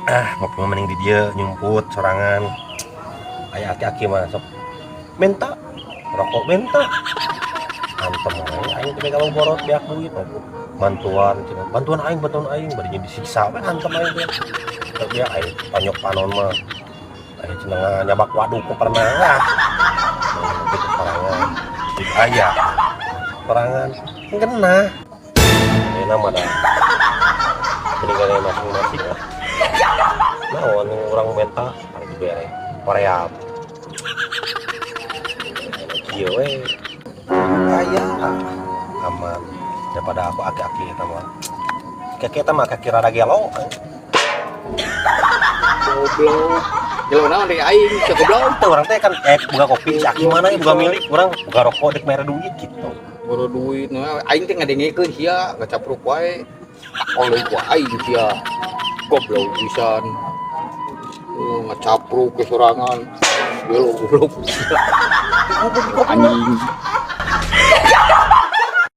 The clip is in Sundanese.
Ah, ngopi mah mending di dieu nyumput sorangan. Aya aki-aki mah sok minta rokok, minta antem we. Aing teh kalau borot beak duit, bantuan cenah, bantuan aing, bantuan aing, bari disiksa we, antem aing teh. Tapi ya aing tonyok panon mah aing cenah nyabak waduk mah pernah lah. Gitu sorangan di aya sorangan kena. Ayeuna mah da peninggalan masing-masing lah. Naon urang menta harus dibere korea kieu we, aya aman daripada aku aki-aki eta mah. Aki-aki eta mah kaki rada gelo. Goblok. Gelo naon deui aing, teu goblok. Teu, urang teh kan boga kopi si aki mana boga milik urang boga rokok dek mere duit gitu. Boro duit, nah, aing teh ngadengekeun sia, ngacapruk wae. Oleh ku aing sia. Goblok pisan. Oh, ngacapruk ke sorangan. Gelo goblok. Anjing.